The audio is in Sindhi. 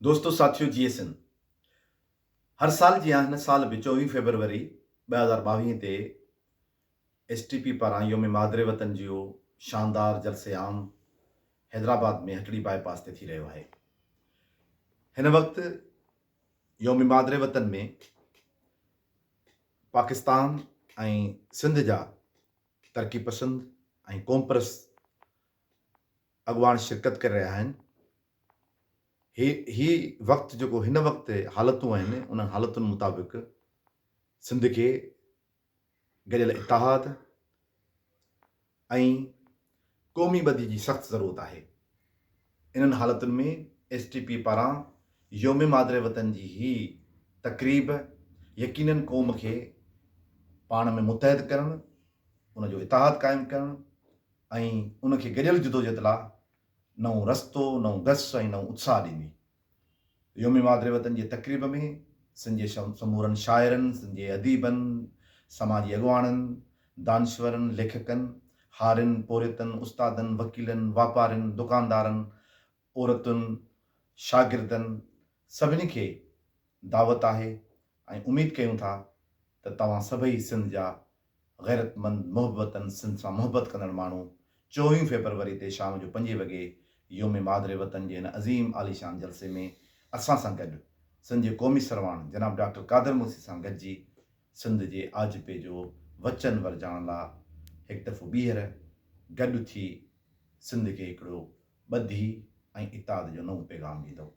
دوستو ساٿيو جيئي سنڌ هر سال جيان هن سال به 24 فيبروري 2022 تي ايس ٽي پي پاران يوم مادر وطن جو شاندار جلسي عام حيدرآباد ۾ هٽڙي باء پاس تي ٿي رهيو آهي. هن وقت يوم مادر وطن ۾ پاڪستان ۽ سنڌ جا ترقي پسند ۽ قومپرست اڳواڻ شرڪت ڪري رهيا آهن. هي هي وقت جيڪو هن وقت حالتون آهن انهن حالتن مطابق سنڌ کي گڏيل اتحاد ۽ قومي ٻڌي جي سخت ضرورت آهي. انهن حالتن ۾ ايس ٽي پي پاران يوم مادر وطن جي هي تقريب يقينن قوم کي پاڻ ۾ متحد ڪرڻ، ان جو اتحاد قائم ڪرڻ ۽ ان کي گڏيل جدوجهد لا نئون رستو، نئون گس ۽ نئون اتساهه ڏيندي. يوم مادر وطن جي تقريب ۾ سنڌ جي سمورن شاعرن، سنڌ جي اديبن، سماجي اڳواڻن، دانشورن، ليکڪن، هارين، پورهيتن، استادن، وڪيلن، واپارين، دڪاندارن، عورتن، شاگردن سڀني کي دعوت آهي ۽ اميد ڪيون ٿا ته توهان سڀئي سنڌ جا غيرتمند محب وطن سنڌ سان محبت ڪندڙ ماڻهو چوويهه فيبروري تي شام جو پنجين وڳي يوم مادر وطن جي هن عظيم عاليشان جلسي ۾ اسان سان گڏ سنڌ جي قومي سرواڻ جناب ڊاڪٽر قادر مگسي سان گڏجي سنڌ جي آجپي جو وچن ورجائڻ لا هڪ دفعو ٻيهر گڏ ٿي سنڌ کي هڪڙو ٻڌي ۽ اتحاد جو نئون پيغام ڏيندو.